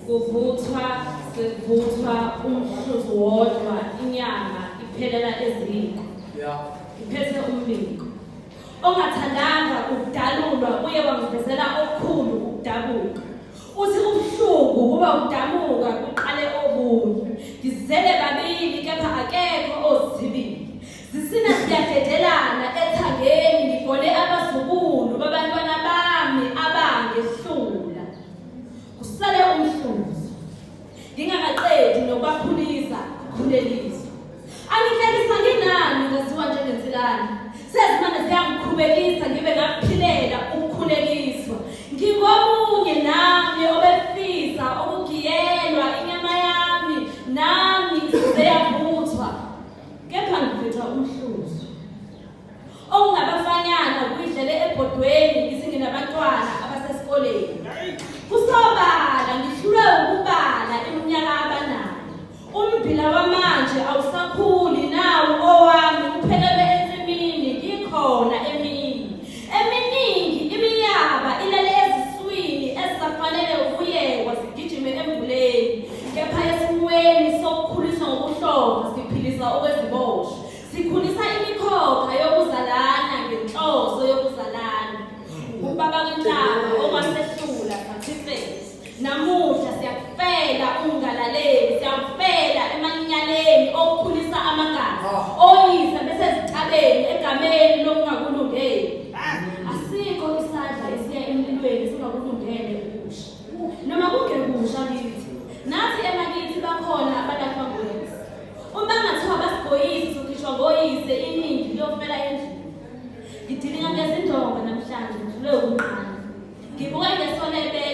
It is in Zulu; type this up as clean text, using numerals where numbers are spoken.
Kuvuthwa sekuvuthwa umhluzi wodwa inyama iphelela eziko. Ngiphethe umbiko. Ongathandanga ukudalulwa uye wangivezela okukhulu ukudabuka. Uthi kubuhlungu ukuba udamuka kuqale okunye. Ngizele babili kepha akekho ozithibile. Zisina siyadedelana ethangeni ngigone abazukulu babantwana bami abangehlula. Kusale umhluzi. Ngingakaqedi nokubakhulisa khuleliswa. Angihlekisa nginani ngaziwa njengensilane. Sezimane ziyangikhubekisa ngibe ngakuphilela ukukhulekiswa. Ngingomunye nami obefisa ukugiyelwa inyama yami nami isize yavuthwa. Kepha ngivitha umhluzi. Okungabafanyana kuyidlele ebhodweni isingenabantwana abasesikoleni. Kusobala ngihlulwe ukubala iminyaka abanayo. Ummbila wamanje awusakhuli nawu owami uphelele ensimini ngikhona emini. Eminingi imiyaba ilele eziswini ezisafanele ukuyekwa zigijime emvuleni. Kepha esimweni sokukhuliswa ngokuhlova siphilisa okweziboshwa. Sikhulisa imikhokha yokuzalana ngenhloso yokuzalana. Ubaba kaNhlaba okwasehlula sathifethu. Namuhla siyakufela ungalaleli, siyakufela emanyaleni okukhulisa amagazi. Oyise besezitabeni egameni lokungakulungeli. Asikho isandla esiya emlilweni singakulungele ukusha. Noma kungekusha kithi. Nathi emakithi bakhona abalahlwa ngoyise. Uma ngathiwa basigoyise sokhishwa ngoyise iningi liyofela endlini. Ngidilika ngezindonga namhlanje ngidlule ukunqanda. Ngibuka ngeso lebele.